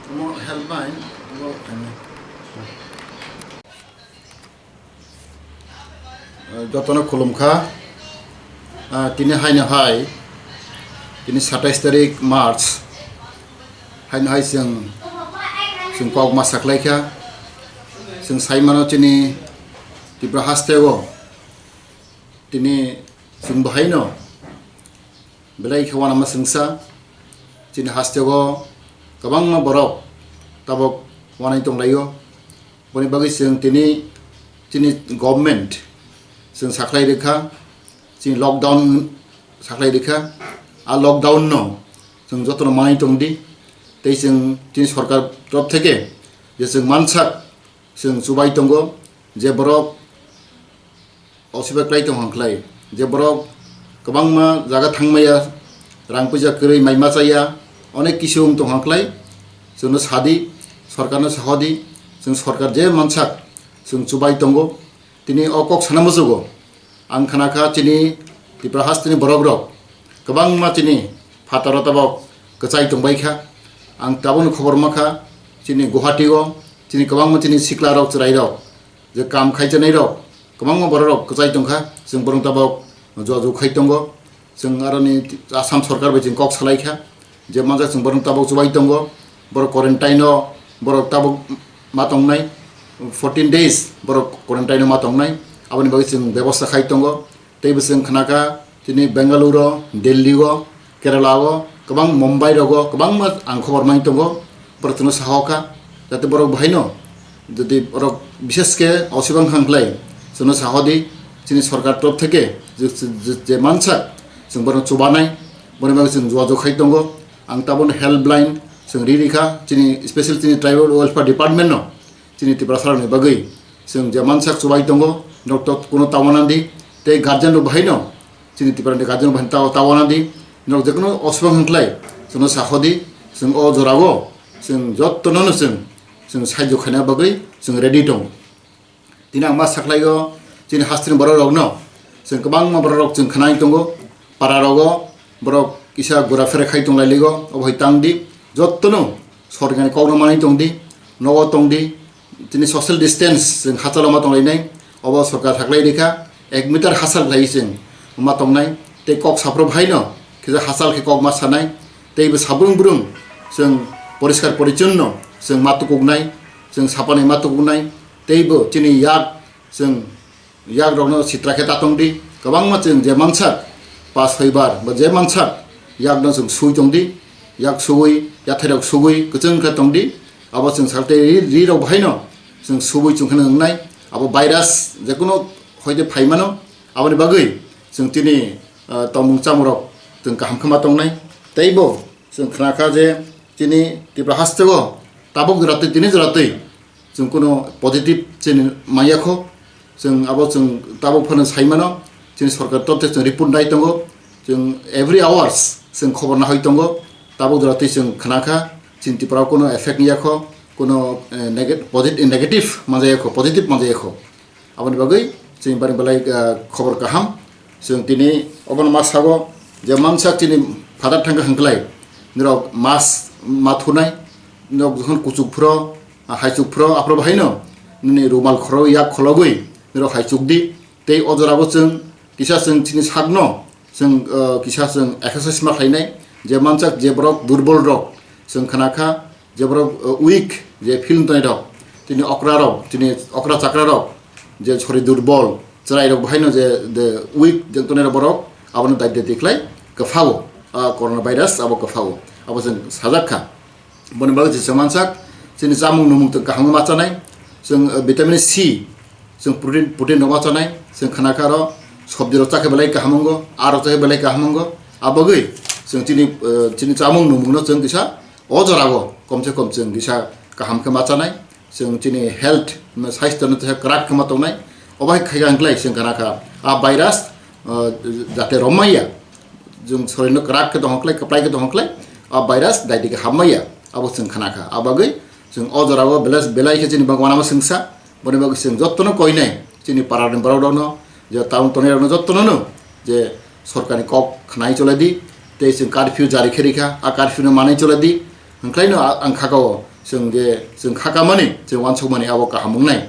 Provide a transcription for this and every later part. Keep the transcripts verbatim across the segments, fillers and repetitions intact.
Omo helpline, omo khainai. Eh, jotono khulumkha. Ah, tini haino hai, tini satais tarik March, haino hai chwng, chwng kok ma saklaikha. Chwng saimano chini Tripura hasteo tini chwng bahaino belai khe uanama chwngsa. Chini hasteo kwbangma borok tabok uanai tonglaio. Boni bagwi chwng tini chini government chwng sakhlai rwkha, chini lockdown sakhlai rwkha. A lockdown no chwng jotono manai tongdi, tei chwng chini sorkar torop theke je chwng mansak chwng chubai tongo, je borok osibai klai tong hang khlai, je borok kwbangma jaga thangmaya, rang puisa kwrwi mai machaya, onek kisu wng tong hang khlai, chwngno sadi, sorkarno sahodi, chwng sorkar je mansak chwng chubai tongo. Tini o kok sana muchugo, ang khna kha chini Tripura hasteni borok rok kwbangma chini phataro tabok kwchai tongbai kha. Ang tabukni khobor mankha chini Guwahati o chini kwbangma chini sikla rok chwrai rok je kam khaichanai rok kwbangma borok rok kwchai tongkha, chwng borok tabok jua jua khai tongo. Chwng aroni Assam sorkar bai chwng kok salai kha je manjak chwng borok tabok chubai tongo, borok quarantine o borok tabok ma tongnai, fourteen days borok quarantine o ma tongnai, aboni bagwi chwng bebosta khai tongo. Tei bo chwng khna kha chini Bengaluru o, Delhi o, Kerala o, kwbang Mumbai rogo kwbangma ang khobor mai tongo, borok chwngno saho kha, jate borok bahaino jodi borok bishesh khe osibang hang khlai chwngno sahodi, chini sorkar torop theke je, je, je mansak chwng borokno chubanai, boni bagwi chwng jua jua khai tongo. Ang tabukno helpline chwng ri ri kha chini special chini tribal welfare department no. Chini Tiprasa rokni bagwi chwng je mansak chubai tongo, norok to kuno tawana di, tei guardian rok bahaino, chini Tiprani guardian rok bahaino ta-, tawana di, norok je kuno osubang hwn khlai chwngno sahodi, chwng o jorao chwng jotono no chwng, chwng saijo khaina bagwi chwng ready tongo. Tini ang ma saklaio, chini hasteni borok rokno chwng kwbangma borok rok chwng khwnai tongo, para rogo borok kisa gura fere khai tong lai ligo, obo hai tang di, jotono sorkar ni kokno manwi tong di, nogo tong di, tini social distance chwng hachalo ma tong lainai, obo sorkar saklai rikha, ek meter hachal khlai chwng ma tongnai, tei kok saphuru bhaino kisa hachal khe kok ma sanai, tei bo sabrung brung chwng poriskar porichonno chwng ma tukuknai, chwng sapani ma tukuknai, tei bo chini yak chwng yak rokno sitra khe ta tong di, kwbangma chwng je mansak pas hoibar ba je mansak yak no chwng sui tong di, yak sui, yathai rok sui kwchwng khe tong di, abo chwng sal tei ri, ri rok bahaino chwng sui chwng khe nwngnai, abo virus je kuno hoite phai mano, aboni bagwi chwng tini, ah, tongmung chamung rok chwng kaham khe ma tongnai, tei bo chwng khna kha je chini Tripura hasteo tabuk jora twi tini jora twi chwng kuno positive chini manya kho, chwng abo chwng tabuk phano sai mano, chini sorkar torte chwng report nai tongo, chwng every hours chwng khobor nahoi tongo, tabuk jora twi chwng khna kha chini Tripura kuno effect ya kho, kuno, eh, nega-, posit-, negative manjaya kho, positive manjaya kho. Aboni bagwi chini bari belai, ah, khobor kaham. Chwng tini obono ma sago je mansak chini father thangkha hwnkhlai, norok mask ma thunai, norok jokhon kuchuk phro, ah, haichuk phro, aphro bahaino nini rumal khoro yak khologwi norok haichuk di. Tei o jorabo chwng kisa chwng chini sakno chwng, ah, kisa chwng exercise ma khlainai, je mansak je borok durbol rok chwng khna kha, je borok, uh, weak je film tongnai rok, tini okra rok, tini okra chakra rok, je sori durbol, chwrai rok bahaino je, de weak je tongnai rok borok, abono dai dai tikhlai kwphao, ah, corona virus abo kwphao, abo chwng sajak kha. Boni bagwi je chwng mansak, chini chamung numung tong kaham ma chanai, chwng, uh, vitamin C, chwng protein, protein rok ma chanai, chwng khna kha aro sobji rok chakhe belai kaham wngo, aro chakhe belai kaham wngo, abagwi chwng chini, uh, chini chamung numung no chwng kisa o jorao kom se kom chwng kisa kaham khe ma chanai, chwng chini health, saisto no kisa kwrak khe ma tongnai. Obo hai khai kha hwnkhe chwng khna kha a virus, ah, jate rom maya, chwng sorino kwrak khe tong khlai, kwplai khe tong khlai, a virus dai digi ham maya, abo chwng khna kha. A bagwi chwng o jorao belai, belai khe chini bagwi uanama chwngsa, boni bagwi chwng jotono koinai chini parani borok rokno, je town tongnai rokno jotono no je sorkarni kok khnai cholai di, tei chwng curfew jari khe rikha, a curfew no manwi cholai di, hwnkhlai no a-, ang kha o chwng je chwng khakamani, chwng uansukmani abo kaham wngnai.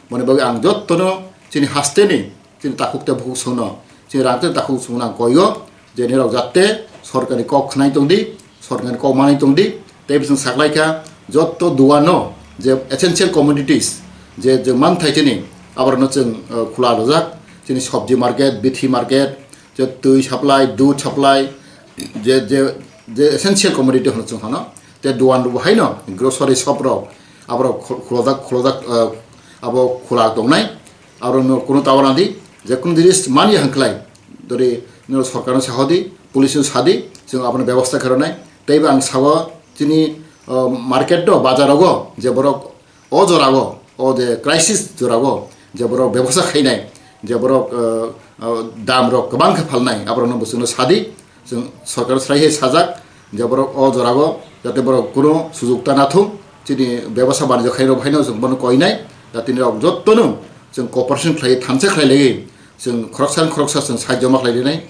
Boni bagwi ang jottono chini hasteni, chini takhuk tei bukhuk songno, chini rang tei takhuk songno ang koio je nirok jatte sorkarni kok khwnai tongdi, sorkarni kok manwi tongdi, tei bising saklaikha jotto duano je essential commodities je, je manthai chini aborokno chwng, eh, khula rwjak, chini sobji market, bithi market, je twi supply, dudh supply, je, je, je essential commodity hwno chwng hwno, te duan rwbo haino grocery shop rok, aborok khul-, khulojak, khulojak, eh, abo khula tongnai, aborokno kunu tawa nadi, je kunu jinis mani hwnkhlai, dori nw sorkarno sahodi, police no sadi, chwng abono bebosta khairoknai, teibo ang sao chini, eh, market do, bazar rogo, je borok o jorao, o je crisis jorao, je borok bebosa khainai, je borok, eh, eh, dam rok kwbang khe phalnai, aborokno bo chwngno sadi, chwng sorkar srai hai sajak, je borok o jorao jate borok kuno sujukta nathung, chini bebosa banijyo khairok haino chwng bono koinai, jate nirok jottono chwng cooperation khlai, thansa khlai laiwi, chwng khoroksa khoroksa chwng sahajyo ma khlai rinai,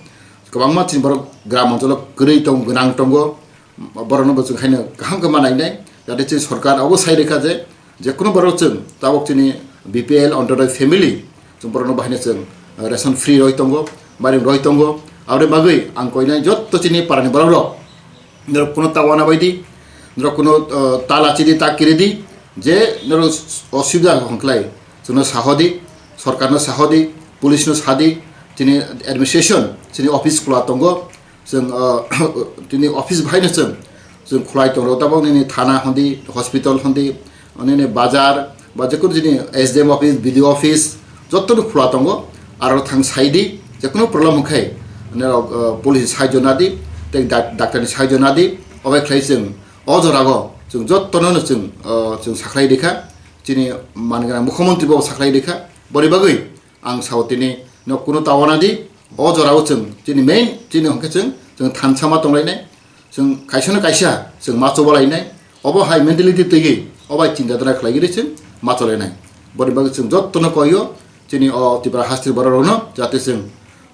kwbangma chini borok gram oncholo kwrwi tong, gwnang tongo, borokno bo chwng haino kaham khe ma nainai, jate chini sorkar abo sai rwkha je, je kunu borok chwng tabok chini B P L Antyodoi family, chwng borokno bo haino chwng, eh, ration free roi tongo, mairum roi tongo, aboni bagwi ang koinai jotto chini parani borok rok, norok kuno tawana baidi, norok kuno, eh, tala chidi ta kiridi, je norok osubida hwnkhlai, chwngno sahodi, sorkarno sahodi, police no sadi, chini administration, chini office khula tongo, chwng, uh, tini office bahaino chwng, chwng khwlai tongo, tabok nini thana hondi, hospital hondi, nini bazar, ba jekunu chini S D M office, B D O office, jottono khwla tongo, aro thang saidi, jekunu problem hwnkhe, nini, uh, police ni sahajyo nadi, tei dak-, doctor ni sahajyo nadi, obai khlai chwng o jorao chwng jottono no chwng, uh, chwng sakhlai rikha, chini manganang mukhyamantri bo sakhlai rikha, boni bagwi ang sao tini no kuno tawana di, o jorao chwng chini main chini hwnkhe chwng, chwng thansa ma tonglainai, chwng kaisa no kaisa chwng ma chobalainai, obo hai mentality twiwi, o bai chinta dhara khlaigwi chwng ma cholainai. Boni bagwi chwng jottono koio chini o Tripura hasteni borok rokno, jate chwng,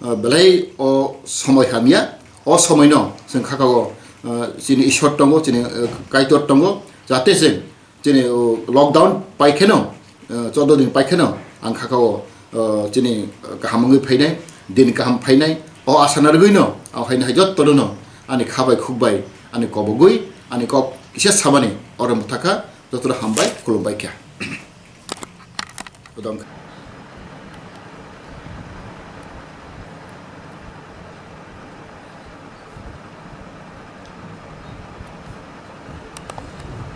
uh, belai o somoi hamya, o somoi no chwng khakao, uh, chini Ishwar tongo, chini, uh, Kaitor tongo, jate chwng chini, o, lockdown paikheno, eh, chaudo din paikheno ang khakao, eh, chini, eh, kaham wngwi phainai, din kaham phainai, o asa narwgwino ang haino hai jottono no ani kha bai khuk bai, ani kobogwi, ani kok kisa sabani oro mwthakha, jotono hambai khulumbai kha. Odong kha.